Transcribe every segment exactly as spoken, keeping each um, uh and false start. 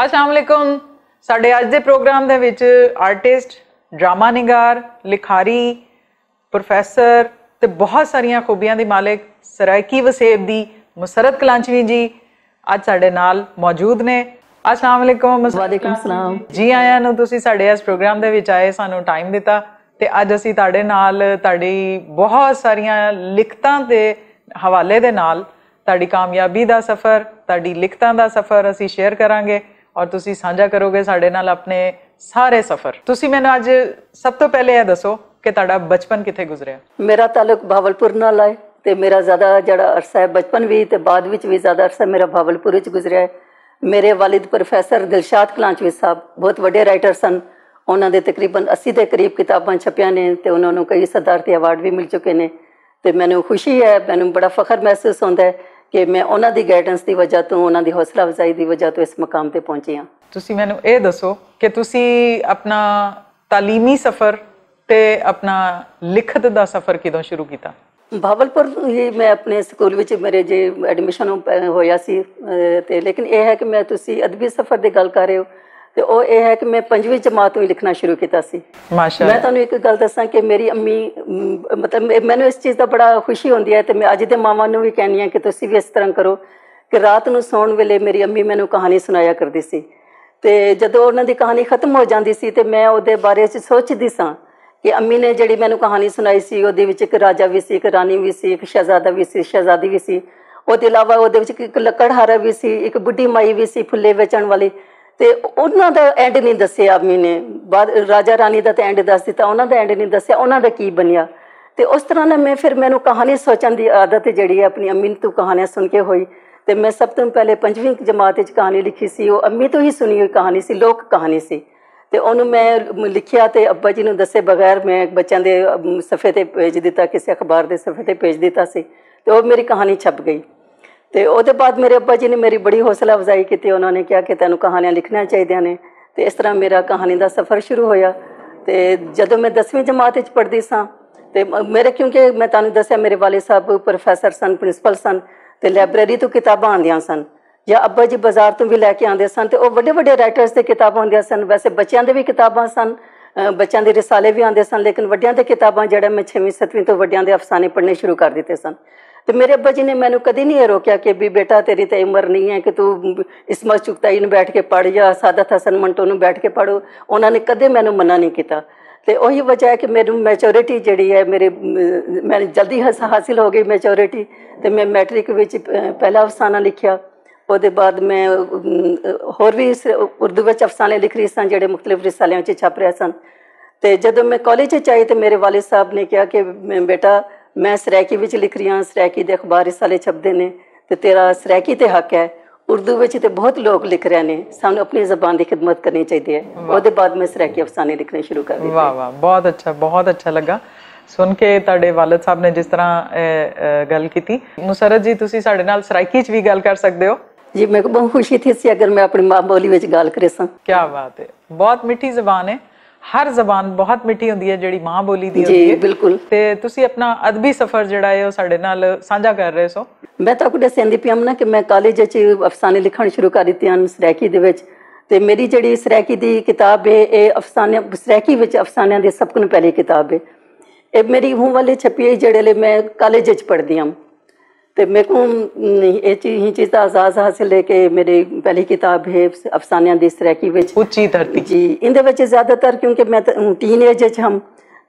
السلام علیکم۔ ساڈے اج دے پروگرام دے وچ آرٹسٹ، ڈرامہ نگار، لکھاری، پروفیسر تے بہت ساریاں خوبیاں دی مالک سرائیکی وسیب دی مسرت کلانچوی جی اج ساڈے نال موجود نے۔ السلام علیکم مسرت۔ وعلیکم السلام۔ جی آیاں نوں، تسی ساڈے اس پروگرام دے وچ آئے، سانوں ٹائم دتا تے اج اسی تہاڈے نال تہاڈی بہت ساریاں لکھتاں دے حوالے دے نال تہاڈی کامیابی دا سفر، تہاڈی لکھتاں دا سفر اسی شیئر کراں گے اور تسی سانجھا کرو گے ساڈے نال اپنے سارے سفر۔ تسی مینوں اج سب توں پہلے اے دسو کہ تہاڈا بچپن کتھے گزریا؟ میرا تعلق بھاولپور نال ہے تے میرا زیادہ جڑا عرصہ ہے بچپن وی تے بعد وچ وی زیادہ عرصہ میرا بھاولپور وچ گزریا ہے۔ میرے والد پروفیسر دلشاد کلانچوی صاحب بہت وڈے رائٹر سن۔ انہاں دے تقریباً اسی دے قریب کتاباں چھپیاں نے تے انہاں نوں کئی صدارتی ایوارڈ وی مل چکے نے۔ تے مینوں خوشی ہے، مینوں بڑا فخر محسوس ہوندا ہے کہ میں انہاں دی گائیڈنس دی وجہ توں، انہاں دی حوصلہ افزائی دی وجہ توں اس مقام تے پہنچی ہاں۔ تسی مینوں اے دسو کہ تسی اپنا تعلیمی سفر تے اپنا لکھت دا سفر کدوں شروع کیتا؟ بھاولپور ہی میں اپنے سکول وچ میرے جے ایڈمیشن ہویا سی۔ تے لیکن اے ہے کہ میں، تسی ادبی سفر دی گل کر رہے ہو، تے او اے ہے کہ میں پنجویں جماعت وچ لکھنا شروع کیتا سی۔ میں تانوں اک گل دساں کہ میری امی، مطلب، مینوں اس چیز دا بڑا خوشی ہوندی ہے تے میں اج دے ماواں نوں وی کہنی ہاں کہ تسی وی اس طرح کرو کہ رات نوں سون ویلے میری امی مینوں کہانی سنایا کردی سی۔ تے جدوں انہاں دی کہانی ختم ہو جاندی سی تے میں اوہدے بارے وچ سوچدی ساں کہ امی نے جیہڑی مینوں کہانی سنائی سی اوہدے وچ اک راجا وی سی، اک رانی وی سی، اک شہزادہ وی سی، شہزادی وی سی۔ اوہدے علاوہ اوہدے وچ اک لکڑ ہارا وی سی، اک بڈھی مائی وی سی پھلے ویچن والی۔ تے انہاں دا اینڈ نئیں دسیا امی نے۔ راجا رانی دا تے اینڈ دس دتا، انہاں دا اینڈ نئیں دسیا انہاں دا کی بنیا۔ تے اس طرح نال میں فیر مینوں کہانی سوچن دی عادت جیہڑی ہے اپنی امی توں کہانیاں سن کے ہوئی۔ تے میں سب توں پہلے پنجویں جماعت وچ کہانی لکھی سی، او امی توں ہی سنی ہوئی کہانی سی، لوک کہانی سی۔ تے اوہنوں میں لکھیا تے ابا جی نوں دسے بغیر میں بچیاں دے صفحے تے بھیج دتا، کسے اخبار دے صفحے تے بھیج دتا سی۔ تے او میری کہانی چھپ گئی۔ تے اوہدے بعد میرے ابا جی نے میری بڑی حوصلہ افزائی کیتی، انہاں نے کہیا کہ تینوں کہانیاں لکھنیاں چاہیدیاں نے۔ تے اس طرح میرا کہانی دا سفر شروع ہویا۔ تے جدوں میں دسویں جماعت وچ پڑھدی ساں، تے میرے، کیونکہ میں تانوں دسیا میرے والد صاحب پروفیسر سن، پرنسپل سن، تے لائبریری توں کتاباں آندیاں سن یا ابا جی بازار توں وی لے کے آندے سن، تے او وڈے وڈے رائٹرز دے کتاباں ہوندیاں سن۔ ویسے بچیاں دے وی کتاباں سن، بچیاں دے رسالے وی آندے سن، لیکن وڈیاں دے کتاباں جیہڑے میں چھیویں ستویں توں وڈیاں دے افسانے پڑھنے شروع کر دتے سن۔ تے میرے ابا جی نے مینوں کدی نئیں روکیا کہ بی بیٹا، تیری تے عمر نئیں ہے کہ توں اس مسجد چکتائی نوں بیٹھ کے پڑھ یا سعادت حسن منٹو نوں بیٹھ کے پڑھ۔ انہاں نے کدی مینوں منع نئیں کیتا۔ تے اوہی وجہ ہے کہ میری میچورٹی جیہڑی ہے، میں جلدی حاصل ہو گئی میچورٹی۔ تے میں میٹرک وچ پہلا افسانہ لکھیا۔ اوہدے بعد میں ہور وی اردو وچ افسانے لکھ رہی ساں جیہڑے مختلف رسالیاں وچ چھپ رہے سن۔ تے جدوں میں کالج وچ آئی تے میرے والد صاحب نے کہیا کہ بیٹا، میں سرائیکی وچ لکھ رہی ہاں، سرائیکی دے اخبار رسالے چھپدے نے، تے تیرا سرائیکی تے حق ہے۔ اردو وچ تے بہت لوگ لکھ رہے نے، سانوں اپنی زبان دی خدمت کرنی چاہیدی ہے۔ اوہدے بعد میں سرائیکی افسانے لکھنے شروع کر دتے۔ واہ واہ، بہت اچھا، بہت اچھا لگا سن کے تہاڈے والد صاحب نے جس طرح گل کیتی۔ مسرت جی، تسی ساڈے نال سرائیکی چ وی گل کر سکدے ہو۔ جی، میرے کو بہت خوشی تھی سی اگر میں اپنی ماں بولی وچ گل کرے ساں۔ کیا بات ہے، بہت میٹھی زبان ہے۔ ہر زبان بہت میٹھی ہوندی ہے جیہڑی ماں بولی دی ہوندی ہے۔ بالکل۔ تے تسی اپنا ادبی سفر جیہڑا ہے او ساڈے نال سانجھا کر رہے سو۔ میں تہاکوں دسیندی پئی ہم نا کہ میں کالج وچ افسانے لکھن شروع کر دتے ہن سرائیکی دے وچ۔ تے میری جیہڑی سرائیکی دی کتاب ہے، اے افسانے، سرائیکی وچ افسانیاں دی سب کنوں پہلی کتاب ہے۔ اے میری ہوں والے چھپی ہے جیہڑے لے میں کالج وچ پڑھدی ہم۔ تے میرے کو اے چیز دا اعزاز حاصل ہے کہ میری پہلی کتاب ہے افسانیاں دی سرائیکی وچ۔ اچھی دھرتی۔ جی، ایندے وچ زیادہ تر کیونکہ میں ٹین ایج وچ ہم،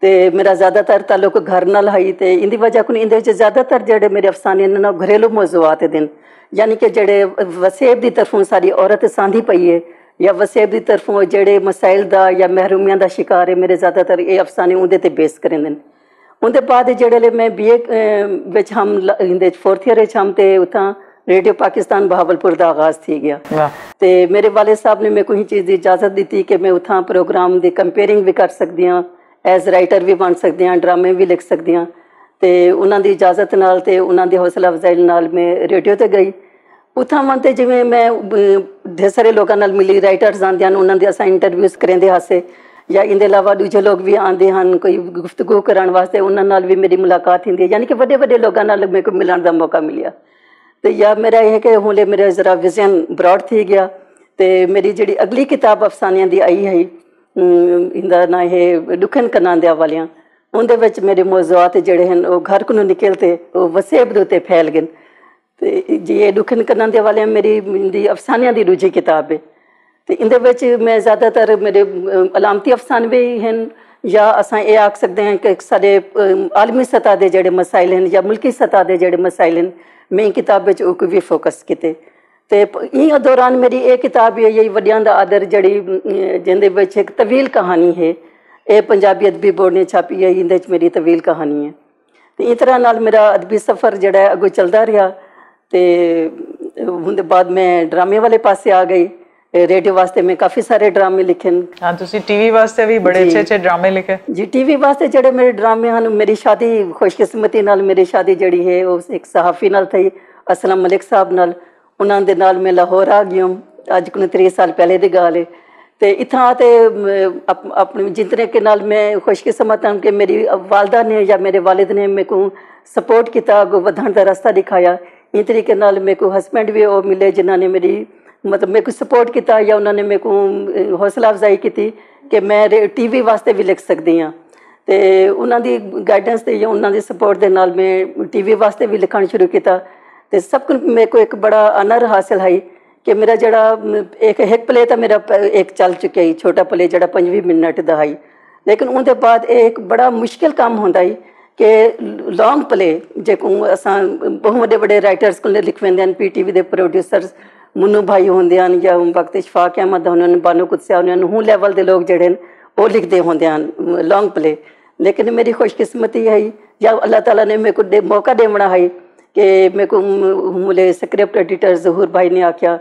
تے میرا زیادہ تر تعلق گھر نال ہئی، تے ایندی وجہ کوں ایندے وچ زیادہ تر جیہڑے میرے افسانے نے نا، گھریلو موضوعات دے نے۔ یعنی کہ جیہڑے وسیب دی طرفوں ساری عورت ساندھی پئی ہے، یا وسیب دی طرفوں جیہڑے مسائل دا یا محرومیاں دا شکار ہے، میرے زیادہ تر اے افسانے اوندے تے بیس کریندے نے۔ اوندے بعد جیہڑے لے میں بی اے وچ ہم، فورتھ ایئر وچ ہم، تے اتھاں ریڈیو پاکستان بہاولپور دا آغاز تھی گیا۔ تے میرے والد صاحب نے میرے کو ہی چیز دی اجازت دتی کہ میں اتھاں پروگرام دی کمپیئرنگ وی کر سکدی ہاں، ایز رائٹر وی بن سکدی ہاں، ڈرامے وی لکھ سکدی ہاں۔ تے انہاں دی اجازت نال تے انہاں دی حوصلہ افزائی نال میں ریڈیو تے گئی۔ اتھاں وانتے جیویں میں ڈھیر سارے لوگاں نال ملی، رائٹرز آندے ہن، انہاں دے اساں انٹرویوز کریندے ہاسے، یا ایندے علاوہ دوجے لوگ وی آندے ہن کوئی گفتگو کرن واسطے، انہاں نال وی میری ملاقات ہوندی ہے۔ یعنی کہ وڈے وڈے لوگاں نال میرے کو ملن دا موقع ملیا۔ تے یا میرا یہ ہے کہ ہوں لے میرا ذرا ویژن براڈ تھی گیا۔ تے میری جیہڑی اگلی کتاب افسانیاں دی آئی ہے، اندا ناں ہے ڈکھن کناں دیاں والیاں۔ اوندے وچ میرے موضوعات جیہڑے ہن او گھر کنوں نکل تے او وسیب دے اتے پھیل گئے۔ تے جی اے ڈکھن کناں دیاں والیاں میری افسانیاں دی دوجی کتاب ہے۔ تے ایندے وچ میں زیادہ تر میرے علامتی افسانوی ہن، یا اساں اے آکھ سکدے ہیں کہ سارے عالمی سطح دے جیہڑے مسائل ہن یا ملکی سطح دے جیہڑے مسائل ہن، میں کتاب وچ اوکوی فوکس کیتے۔ تے ایہاں دوران میری ایہہ کتاب ایہہ وڈیاں دا آدر جیہڑی جیندے وچ اک طویل کہانی ہے، ایہہ پنجابی ادبی بورڈ نے چھاپی ہے ایندے وچ میری طویل کہانی ہے۔ تے اترا نال میرا ادبی سفر جیہڑا ہے اگوں چلدا رہیا۔ تے اوندے بعد میں ڈرامے والے پاسے آ گئی۔ ریڈیو واسطے میں کافی سارے ڈرامے لکھن۔ ہاں، تسی ٹی وی واسطے وی بڑے اچھے اچھے ڈرامے لکھے۔ جی، ٹی وی واسطے جیہڑے میرے ڈرامے ہن، میری شادی خوش قسمتی نال میری شادی جیہڑی ہے او اک صحافی نال تھئی، اسلم ملک صاحب نال۔ انہاں دے نال میں لاہور آ گئی ہوں، اج کنوں تریس سال پہلے دی گال ہے۔ تے اتھاں تے اپنے جتنے کے نال میں خوش قسمت ہوں کہ میری والدہ نے یا میرے والد نے میرے کو سپورٹ کیتا، اگوں ودھن دا رستہ دکھایا۔ ان طریقے نال میرے کو ہسبینڈ وی او ملے جنہاں نے میری، مطلب، میرے کو سپورٹ کیتا یا انہاں نے میرے کو حوصلہ افزائی کیتی کہ میں ٹی وی واسطے وی لکھ سکدی ہاں۔ تے انہاں دی گائیڈنس تے یا انہاں دی سپورٹ دے نال میں ٹی وی واسطے وی لکھن شروع کیتا۔ تے سب کوں میرے کو اک بڑا آنر حاصل ہئی کہ میرا جیہڑا اک پلے تاں میرا اک چل چکیا ہئی، چھوٹا پلے جیہڑا پنجویں منٹ دا ہئی۔ لیکن اوندے بعد ایہہ اک بڑا مشکل کم ہوندا ہئی کہ لانگ پلے جے کو اساں بہت وڈے وڈے رائٹرز کوں لکھویندے ہن، پی ٹی وی دے پروڈیوسرز منو بھائی ہوندے ہن یا وقت اشفاق احمد ہن، بانو قدسیہ ہن، ہوں لیول دے لوگ جیہڑے ہن او لکھدے ہوندے ہن لانگ پلے۔ لیکن میری خوش قسمتی ہئی یا اللہ تعالیٰ نے میرے کو موقع دیونا ہئی کہ میرے کو ملے سکرپٹ ایڈیٹر ظہور بھائی نے آکھیا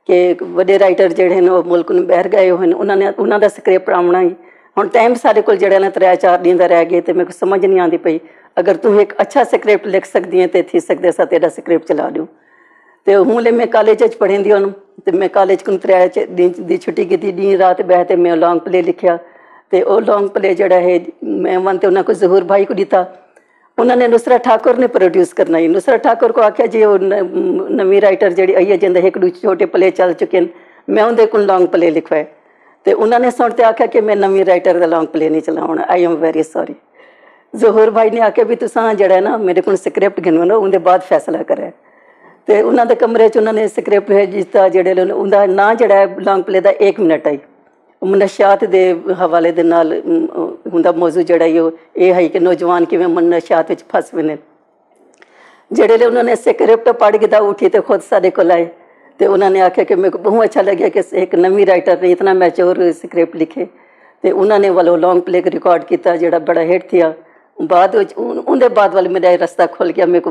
کہ وڈے رائٹر جیہڑے ہن او ملک نوں باہر گئے ہوئے ہن، انہاں دا سکرپٹ آونا ہی۔ ہن ٹائم سارے کول جیہڑا نا ترے چار دن دا رہ گئے تے میرے کو سمجھ نہیں آندی پئی۔ اگر توں اک اچھا سکرپٹ لکھ سکدی ہیں تے تھی سکدے اساں تیرا سکرپٹ چلا دیوں۔ تے ہوں لے میں کالج وچ پڑھیندی ہوں، تے میں کالج کوں ترے دن دی چھٹی کیتی، دن رات بہہ تے میں لانگ پلے لکھیا۔ تے او لانگ پلے جیہڑا ہے، میں ون تے انہاں کو ظہور بھائی کو دتا۔ انہاں نے نصرت ٹھاکر نے پروڈیوس کرنا ہی۔ نصرت ٹھاکر کو آکھیا جی او نویں رائٹر جیہڑی آئی ہے جیندے اک دو چھوٹے پلے چل چکے ہیں، میں اوندے کول لانگ پلے لکھوائے۔ تے انہاں نے سن تے آکھیا کہ میں نویں رائٹر دا لانگ پلے نہیں چلاونا، آئی ایم ویری سوری۔ ظہور بھائی نے آکھیا بھی تساں جیہڑا ہے نا میرے کول سکرپٹ گھنو نا اوندے بعد فیصلہ کرے۔ تے انہاں دے کمرے چ انہاں نے سکرپٹ ہے جس دا جیہڑے لون اوندا ناں جیہڑا ہے لانگ پلے دا ایک منٹ آئی۔ منشیات دے حوالے دے نال ہوندا موضوع جیہڑا ہے اے ہے کہ نوجوان کیویں منشیات وچ پھس ویندے۔ جیہڑے لے انہاں نے سکرپٹ پڑھ کے دا اٹھی تے خود سارے کول آئے۔ تے انہاں نے آکھیا کہ میرے کو بہت اچھا لگیا کہ ایک نویں رائٹر نے اتنا میچور سکرپٹ لکھے۔ تے انہاں نے والوں لانگ پلے ریکارڈ کیتا جیہڑا بڑا ہٹ تھیا۔ بعد وچ ان دے بعد والے میرا رستہ کھل گیا، میرے کو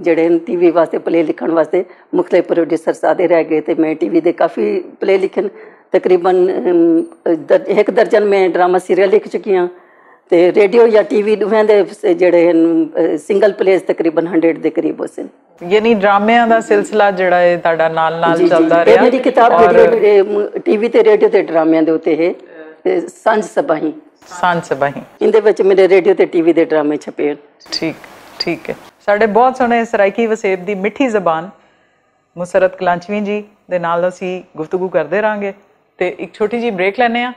جیہڑے ٹی وی واسطے پلے لکھن واسطے مختلف پروڈیوسر سادے رہ گئے تے میں ٹی وی دے کافی پلے لکھن۔ تقریبا ایک درجن میں ڈرامہ سیریل لکھ چکی ہاں۔ تے ریڈیو یا ٹی وی دوہاں دے جیہڑے سنگل پلیز تقریبا ہنڈریڈ دے قریب ہو سن۔ یعنی ڈرامیاں دا سلسلہ جیہڑا ہے تہاڈا نال نال چلدا رہیا؟ میری کتاب ٹی وی تے ریڈیو تے ڈرامیاں دے اتے ہے۔ سانج سباہی۔ سانج سباہی۔ ایندے وچ میرے ریڈیو تے ٹی وی دے ڈرامے چھپے ہن۔ ٹھیک، ٹھیک ہے۔ ساڈے بہت سوہنے سرائیکی وسیب دی مٹھی زبان مسرت کلانچوی جی دے نال اسی گفتگو کردے رہاں گے۔ تے اک چھوٹی جی بریک لینے آں۔